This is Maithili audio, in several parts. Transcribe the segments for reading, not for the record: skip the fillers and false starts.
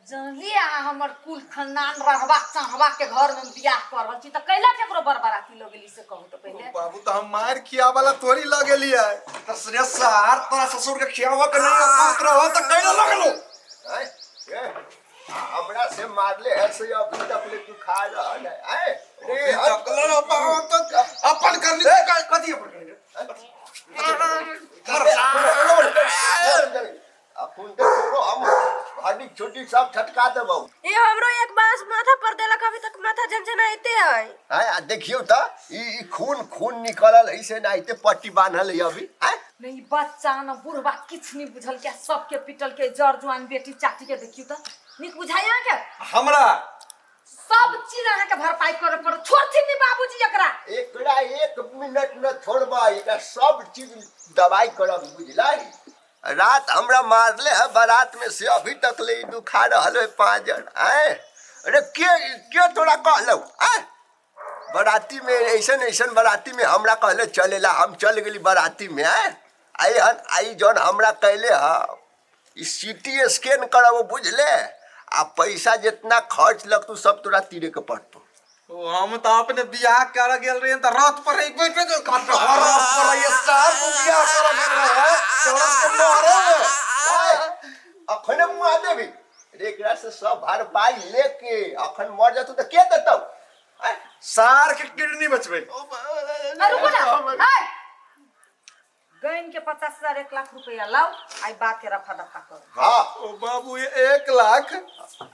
जानलिए अहाँ हमर कुल खानदान रहबा चाहबा के घर में बियाह कर रहल छी तऽ कैला केकरो बर बाराती लऽ गेली से कहू तऽ पहिले। बाबू तो हम मार खियावाला थोड़ी लगेली है। तो रे सार तोरा ससुर के खियावा के नहीं औकात रहो तो कैला लगलो। आँय, ए, हमरा से मारले है से अभी तक ले तू खा रहल है। आँय, रे, हट। तो अपन करनी ए, कथी अपन करनी रे? अखुन तो तोरो हम हड्डी छुट्टी सब छटका देबौ। ये हमरो एक बांस माथा पर देलक, अभी तक माथा झनझनाइते है। आँय, आ देखियौ त ई ई खून खून निकलल है से नाइते पट्टी बान्हल है अभी। आँय, नहीं बच्चा न बुढ़बा किछु नहीं बुझल के सबके पिटल के जर जुआन बेटी चाटी के देखियो त नीक बुझाइ अहाँके। हमरा सब चीज अहाँके भरपाई करे पड़त। छोड़थिन नहीं बाबूजी एकरा। एकरा एक मिनट न छोड़बै, एकरा सब चीज दवाई करब बुझलै। रात हमरा मारले है बारात में से अभी तक ले दुखा रहल है पाँजर। आँय, अरे के के तोरा कहलौ? आँय, बाराती में ऐसन ऐसन बाराती में हमरा कहले चलेला, हम चल गेली बाराती में। आँय, आई हन आई जौन हमरा कहले ह ई सीटी स्कैन करब बुझले, आ पैसा जितना खर्च लगतू सब तोरा तीरे के पड़तो। ओ, हम तो अपने बियाह कर गेल रहियन त रथ पर एक बैठ के रथ पर ये सार तू बियाह कर गेल रहे तोरा के मारे में। अखने मुआ देबी रे, एकरा से सब भरपाई लेके अखन मर जतू त के देतौ? आँय, सार के किडनी बचबे। अरे रुको ना, ए गैन के 50,000 1 लाख रुपया लाओ, आई बात के रफा दफा करो। हाँ। ओ बाबू, ये 1 लाख?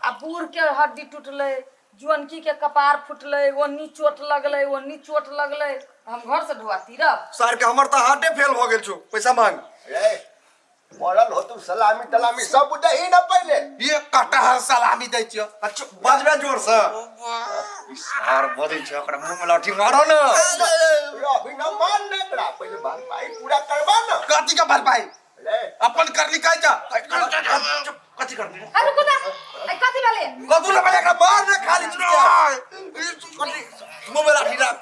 आ बूढ़ के हड्डी टूटलै, जुअनकी के कपार फुटलै, ओन्नी चोट लगलै, ओन्नी चोट लगलै, हम घर से ढुआती रह। सार के हमर तो हार्टे फेल भ गेल छौ, पैसा मांग। रे पड़ल हो तू सलामी तलामी सब दही ना पहले। ये कटहर सलामी दै छियो। अच्छा बजबे जोर से। ई सार बजै छै, ओकरा मुंह में लाठी मारो न। रे अभी न मान ने एकरा, पहले भरपाई पूरा करबा ना। कथी के भरपाई? रे अपन करली कहै छ। चुप, कथी करनी रे? अरे रुको ना, आई कथी भेलै? कथू ना पहले एकरा मार रे खाली चुप। कथी मुंह में लाठी राख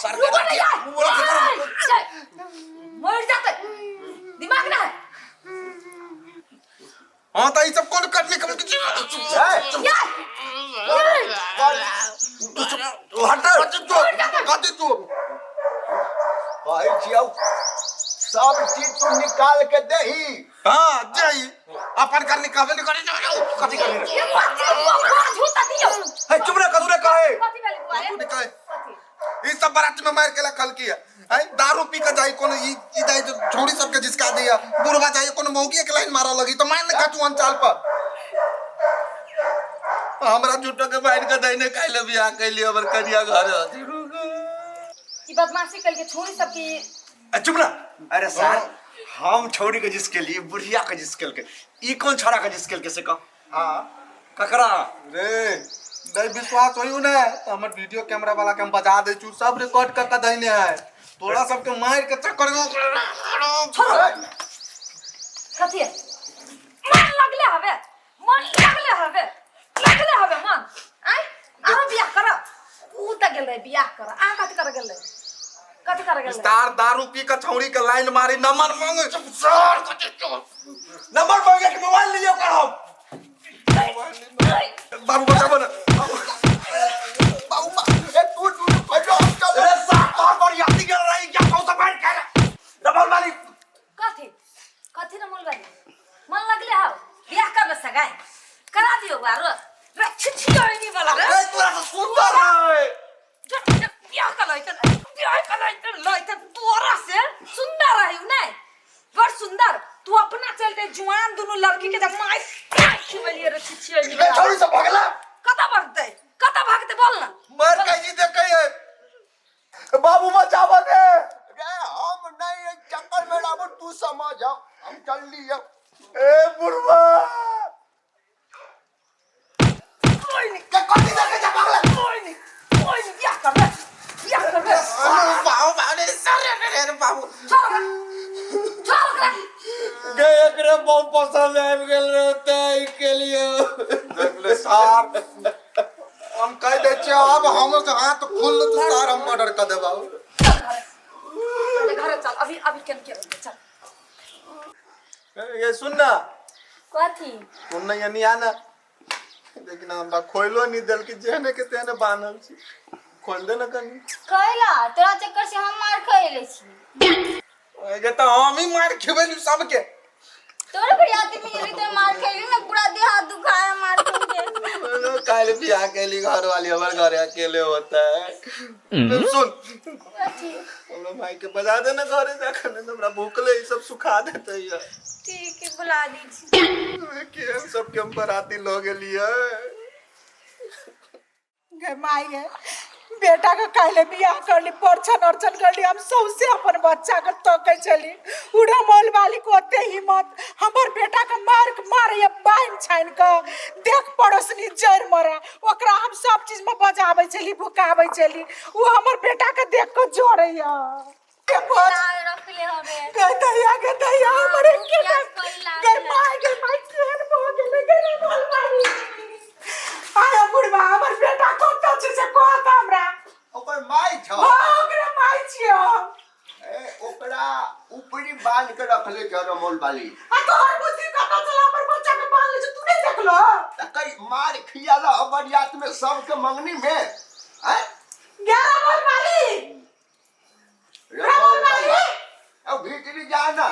सार के। रुको ना लाठी यार, मुंह में लाठी मारो। मर जाते दिमाग ना है। हाँ त ई सब कोन करली कब? रे यार तू हट। कथी तू कहै छियौ सब चीज तू निकाल के दही। हाँ जई अपन करनी कहबे नहीं करे। कथी करनी रे? ये कथी बोल झूठा दियो। हे चुप रे, कथू रे कहे? कथी भेलै बुआ रे? कथू नहीं कहे? कथी? ई सब बारात में मार के लखल की है। हैं दारू पी के जाई कोनो ई ई जाई जो छोड़ी सबके जिसका दिया बुढ़वा जाई कोनो मौगी के लाइन मारा लगी तो मान ले कटु अंचाल पर हमरा झूठो के मार के दैने काइले बियाह कैली हमर कनिया घर हती। ई बदमाशी कल के छोरी सब की। ए, चुप ना। अरे सार हम छोड़ी के जिसके लिए बुढ़िया के जिसके लिए ई कौन छोड़ा के जिसके लिए से कह? हां ककरा रे नहीं विश्वास होई ने तो हमर वीडियो कैमरा वाला के हम बजा दै छु, सब रिकॉर्ड कर के दैने है तोरा सबके मार के चक्कर में। छोड़ो कथी है? मन लगले हवे, मन लगले हवे, लगले हवे मन। आय आरो बियाह कर, ऊ त गेल रहे बियाह कर, आ कथी कर गेल रहे, कथी कर गेल रहे? स्टार दारू पी के छौड़ी के लाइन मारी नंबर मांगे सर कथी तो नंबर मांगे के मोबाइल लियो कर हम। बाबू बचाबो ना बाबू ए तू तू कहियो हम चल। अरे सार तोहर पर याती गेल रही क्या कौन सा मार के डबल वाली। कथी कथी न मोल वाली मन लगले हव बियाह कर सगाई करा दियो आरो रे छिछि होइनी वाला रे। ए तोरा से सुंदर है। बियाह कर लइतन, बियाह कर लइतन, लइतन तोरा से सुंदर है नहीं बड़ सुंदर। तू अपना चलते जुआन दुनू लड़की के जब माय खिबलिए रे छिछि होइनी ए वाला। छोड़ी से भगला। कता भगते, कता भगते बोल ना। मार के जी देखै है बाबू बचाबो ने। रे हम नहीं एहि चक्कर में रहबो, तू समझ हम चल लियो। ए बुढ़वा कोई नहीं के कथी देखे जा भगला? कोई नहीं, कोई नहीं बियाह कर रे, बियाह कर रे। बाबू बाबू रे सर रे रे बाबू छोड़ ओकरा, छोड़ ओकरा। गे एकरे बहुत पसंद आबि गेल रे तै के लिए देखले सार हम कह दै छियै अब हमर से हाथ खुल तो सार हम मर्डर कर देबौ। चल घरे, पहले घरे चल, अभी अभी केन के चल। ये सुन ना। कथी? सुन ना यानी आना। लेकिन हमरा खोलो नहीं देलकै, जेहने के तेहने बान्हल छी। खोल दे ना कनी। कैला तोरा चक्कर से हम मार खैले छी। ओए तऽ हम ही मार खेबेलु सबके। तोरे बरियाती में गेली तो मार खैली ना, पूरा देह हाथ दुखाया मार के। काल बियाह कैली घर वाली हमर घरे अकेले होता है। सुन हमरा भाई के बजा दे ना घरे जाकर, नहीं तो हमरा भूख ले सब सुखा देते यार। ठीक है बुला दी छी। के हम सब के हम बराती लो गेलिए। गे माई गे, बेटा के काल्हि बियाह करली, परछन अरछन करली, हम सौंसे अपन बच्चा के तकै छली। उड़ा मोल वाली के ओते हिम्मत हमर बेटा के मार मारे बान्हि छानि के देख पड़ोसनी जड़ि मरा, ओकरा हम सब चीज में बजाबै छली भुकाबै छली, ओ हमर बेटा के देख के जोड़ैया। के रखले हवे गे दैया, गे दैया, हमर एके गे माई, गे माई केहन भऽ गेलै गे मोल वाली। आयो बुढ़वा हमर बेटा कतऽ छै से कहत हमरा। ओकर माय छौ? हाँ ओकरे माय छियै हम। ए ओकरा ऊपरी बांध के रखले छौ रमोल वाली। आ तोहर बुद्धि कतऽ छल हमर बच्चा के बान्हले छै, तू नहीं देखलो? त कई मार खियाला बरियात में सबके मंगनी में। आय गे रमोल वाली, रमोल वाली, अब भीतरी जा ना।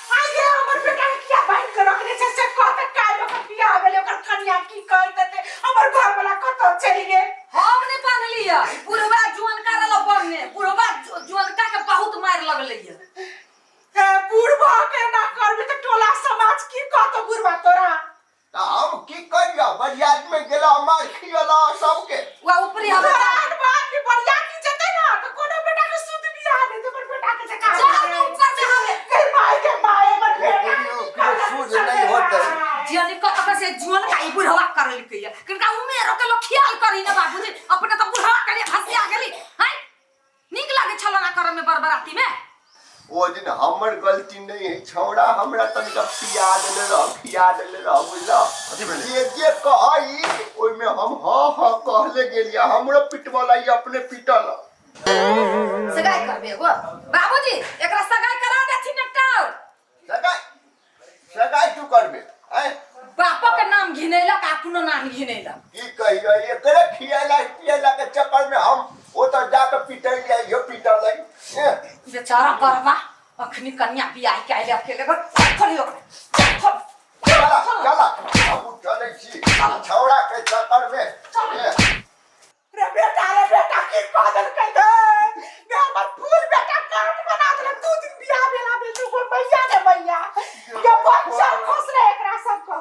आगे हमर बेटा के किया बान्हि के रखने छै से कहत, काल्हि ओकर बियाह भेलै ओकर कनिया की कहैत हेतै, हमर घर वाला कतऽ चलि गेल। हम नहीं बान्हली है, बुढ़वा जुअनका रहलो बन्हने, बुढ़वा जुअनका के बहुत मार लगलै है। ए बुढ़वा के ना करबी तऽ टोला समाज की कहतो बुढ़वा तोरा? त हम की करियो, बरियात में गेला मार खियाला सबके। वा ऊपरी हवे तोरा अनबान के बरियाती जेतै ना तऽ कोनो बेटा के शुद्ध बियाह नहि तोहर बेटा के जका चल ऊपर से हवे। गे माय, गे माय, हमर बेटा शुद्ध नहीं होतै। जियनी कत से जुअनका ई बुढ़वा करलकै है, किनका उमेर के लोग ख्याल करी ना बाबूजी, अपने तऽ बुढ़वा के लिए हंसिया गेली हैं। नीक लागे छल ना करम में बरबराती में। ओ दिन हमर गलती नहीं है छौड़ा, हमरा तनिका पिया देले रह, खिया देले रह, बुझलो? जे जे कहई ओइमे हम हाँ हाँ कहले गेलियै, हमरो पिटवला ई अपने पिटल। सगाई करबे एगो बाबूजी, एकरा सगाई करा देथिन एकटा और। सगाई सगाई तू करबे? आय बापो के नाम घिनैलक अपनो नाम घिनैलक। की कहियो, एकरे खियाला पियाला के चक्कर में हम ओतऽ जाके पिटलियै, इहो पिटलै। बेचारा बरबा अखनी कन्या बियाह के आइले अकेले घर खोलियो। चला चला हम चलै छी छौड़ा के चक्कर में। रे बेटा, रे बेटा की कह देलकै गे? गे हमर फूल बेटा काट बना देलक, 2 दिन बियाह भेला भेल गो मैया गे मैया, गे बच्चा खसले एकरा सबके,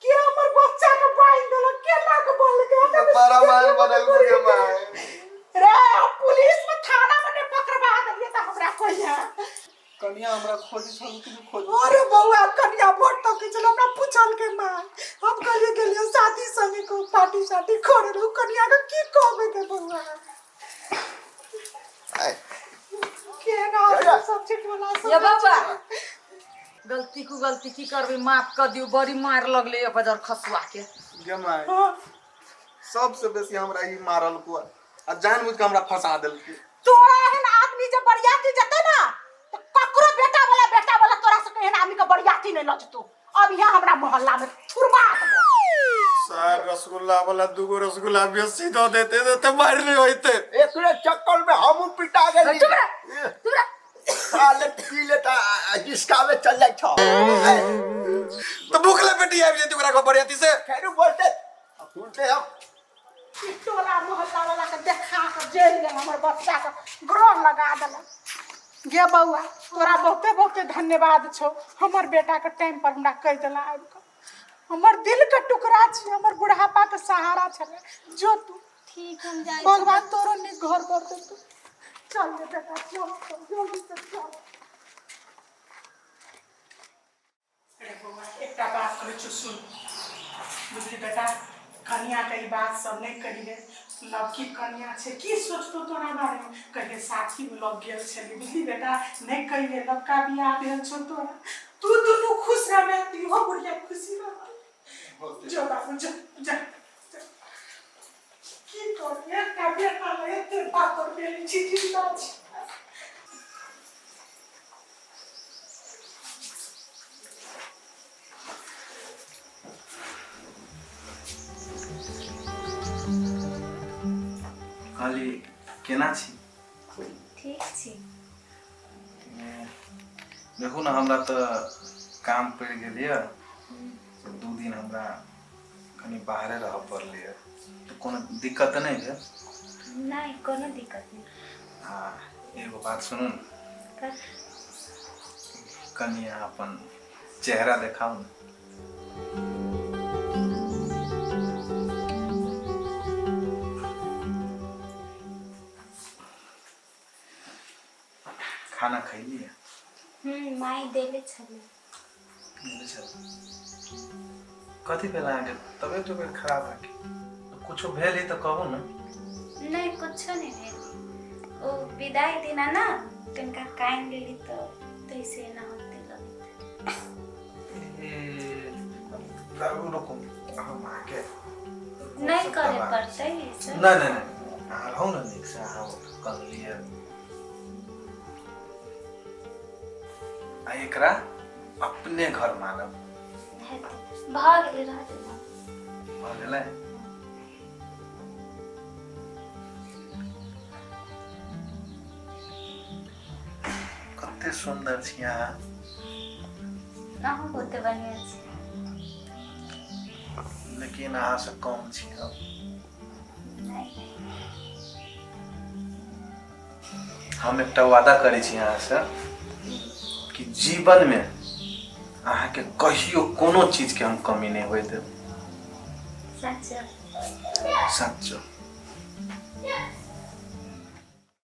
के हमर बच्चा के बान्हि देलक, केना के बोलकै? बड़ा मार बनल गे माय। रे हम पुलिस में थाना में नहीं पकड़वा देलियै तऽ हमरा कहिया। कनिया हमरा खोजी छल कि खोज? अरे बौआ कनिया वोट तो की छल हमरा पूछल के माँ, हम कहलियै गेलियै साथी संगे को पार्टी साटी करे रहू, कनिया के की कहबै के बौआ? केना सब छै टोला सब। ये बौआ गलती को गलती की करबे, माफ कर दियो, बड़ी मार लगले ये बजर खसुआ के। गे माय सबसे बेसी हमरा ई मारल को आ जानबूझ के हमरा फंसा देलकै। तोरा एहन आदमी जब बरियाती जेतै ना तो ककरो बेटा वाला तोरा से एहन आदमी के बरियाती नहीं लऽ जेतौ। अब यहाँ हमरा मोहल्ला में छुड़बा देबो। सर रसगुल्ला वाला दूगो रसगुल्ला बेसी दऽ देते तऽ मारि नहि होइते। एकरे चक्कर में हमहू पिटा गेली। चुप रह, चुप रह। खा ले पी ले तऽ जिसकावे चल जाइ छौ। तऽ भूख ले बेटी आबि जेती ओकरा बरियाती से। फेरू बोलते सुनते हम टोला मोहल्ला वाला के देखा के जेल गेल हमर बच्चा के ग्रोह लगा देलक। गे बौआ तोरा बहुते बहुते धन्यवाद छौ, हमर बेटा के टाइम पर हमरा कहि देला आबि कऽ, हमर दिल के टुकड़ा छी, हमर बुढ़ापा के सहारा छलै। जो तू ठीक हम जाइ। भगवान तोरो नीक घर कर देतौ। चल रे बेटा चल जल्दी से चल। रे बौआ एकटा बात कहै छौ सुन, बुझली बेटा कनिया के ई बात सब नहीं कहिए, लड़की कनिया छै की सोचतो तोरा बारे में, कहिए साथी में लग गेल छली, बुझली बेटा नहीं कहिए लड़का बियाह भेल छौ तोरा, तू दुनू खुश रहबे तऽ इहो बुढ़िया खुशी रहतै। जो बाबू जो जा, की करू एकटा बेटा लए एते पातर भेल छी, जिंदा छी। कहली केना छी? ठीक छी। देखू ने, हमरा तऽ काम पड़ि गेल यऽ, 2 दिन हमरा कनि बाहरे रहऽ पड़लै यऽ, तऽ कोनो दिक्कत तऽ नहि भेल? नहि, कोनो दिक्कत नहि। आ एगो बात सुनू ने, कनि अहाँ अपन चेहरा देखाउ ने। खाना खैलियै? माय देले छलै। कथी भेल अहाँके? तबियत उबियत खराब है की? कुछो भेल है तऽ कहू ने। नहि, कुछो नहि भेल। ओ विदाई दिना ना तनिका काइन लेली तऽ तैसे एना होते लगैत। रुकू, हम अहाँके नहि करे पड़तै ई सब। नहि नहि नहि, अहाँ रहू ने नीक से, अहाँ कनलियै आ एकरा अपने घर मानब। हेतै, भऽ गेलै, रह देना। भऽ गेलै। कते सुन्दर छी अहाँ। अहूँ बहुते बढ़िआँ छी। लेकिन अहाँ से कम छी हम। नहि। हम एकटा वादा करै छी अहाँसँ कि जीवनमे अहाँके कहियो कोनो चीजके हम कमी नहि होय देब। सच? सच।